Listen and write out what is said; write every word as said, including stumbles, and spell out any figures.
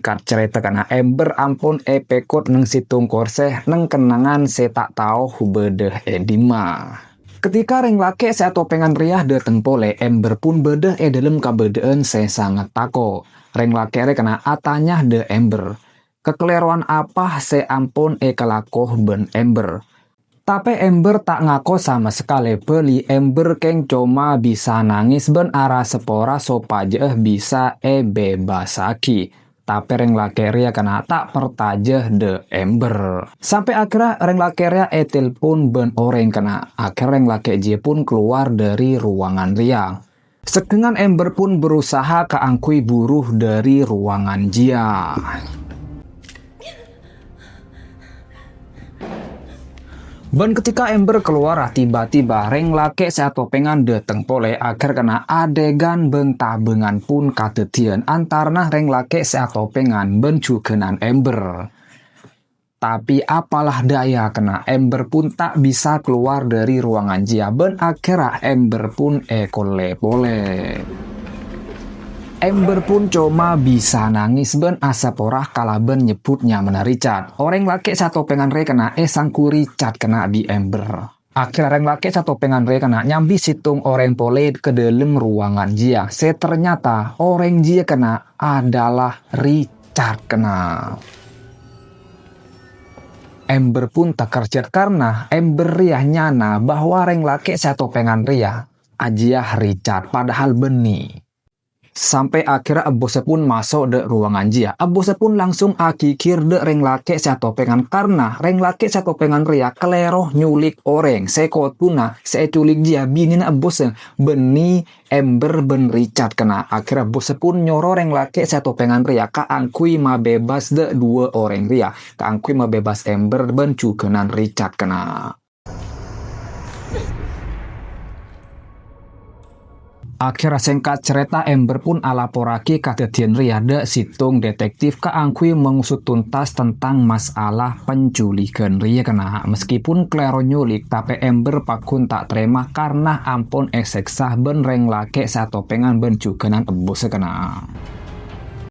sèngkat carèta kana Amber ampon èpèkot neng sèttong korsè neng kennengngan sè ta' tao bâdâ è dimma. Ketika rèng lakè' sè atopèngan rèya dâteng polè, Amber pun bâdâ è dâlem kabâdâ'ân sè sanget tako'. Rèng lakè' rè kana atanya dâ' Amber, kakalèrowan apa sè ampon èkalako bân Amber. Tapè Amber ta' ngako sama sakalè, bâli Amber kèng coma bisa nangès bân arassa pora sopajâ'â bisa èbebasaghi. Tapè rèng lakè' rèya kana ta' parcajâ dâ' Amber. Sampè' akhèrra rèng lakè' rèya ètelpon bân orèng kana. Akhèrra rèng lakè' jiyâ pun kalowar dâri rowangan rèya. Sedengan Amber pun berusaha kaangghuy buru dâri rowangan jiyâ. Bân ketika Amber kalowar, tiba-tiba rèng lakè' sè atopèngan dâteng polè, akhèr kana adhègan bân tabângan pun kadhâddhiyân antarana rèng lakè' sè atopèngan bân jhughânan Amber. Tapè apalah dâjâ kana Amber pun ta' bisa kalowar dâri rowangan jiyâ bân akhèrra Amber pun èkollè polè. Amber pun coma bisa nangès bân asapora kalabân nyebbhut nyamana Richard. Orèng lakè' sè atopèngan rè kana èsangghu Richard kana bi' Amber. Akhèrra rèng lakè' sè atopèngan rè kana nyambi sèttong orèng polè ka dâlem rowangan jiyâ, sè ternyata orèng jiyâ kana adalah Richard kana. Amber pun takerjhât karna Amber rèya nyana bahwa rèng lakè' sè atopèngan rèya ajiyâ Richard, padahal bânnè. Sampè' akhèrra ebbhussa pun maso' dâ' rowangan jiyâ. Ebbhussa pun langsung aghigghir dâ' rèng lakè' sè atopèngan, karna rèng lakè' sè atopèngan rèya kalèro nyolèk orèng. Sè kodhuna sè ècolèk jiyâ binèna ebbhussa, bânnè Amber bân Richard kana. Akhèrra ebbhussa pun nyoro rèng lakè' sè atopèngan rèya kaangghuy mabebas dâ' duwâ' orèng rèya, kaangghuy mabebas Amber bân jhughânan Richard kana. Akhèrra sèngkat carèta, Amber pun alaporraghi kadhâddhiyân rèya dâ' sèttong detektif kaangghuy mangosut tuntas tentang masalah pencolighân rèya kana. Meskipun kalèro nyolèk, tapè Amber pagghun ta' tarèma karna ampon èsèksa bân rèng lakè' sè atopèngan bân jhughânan ebbhussa kana.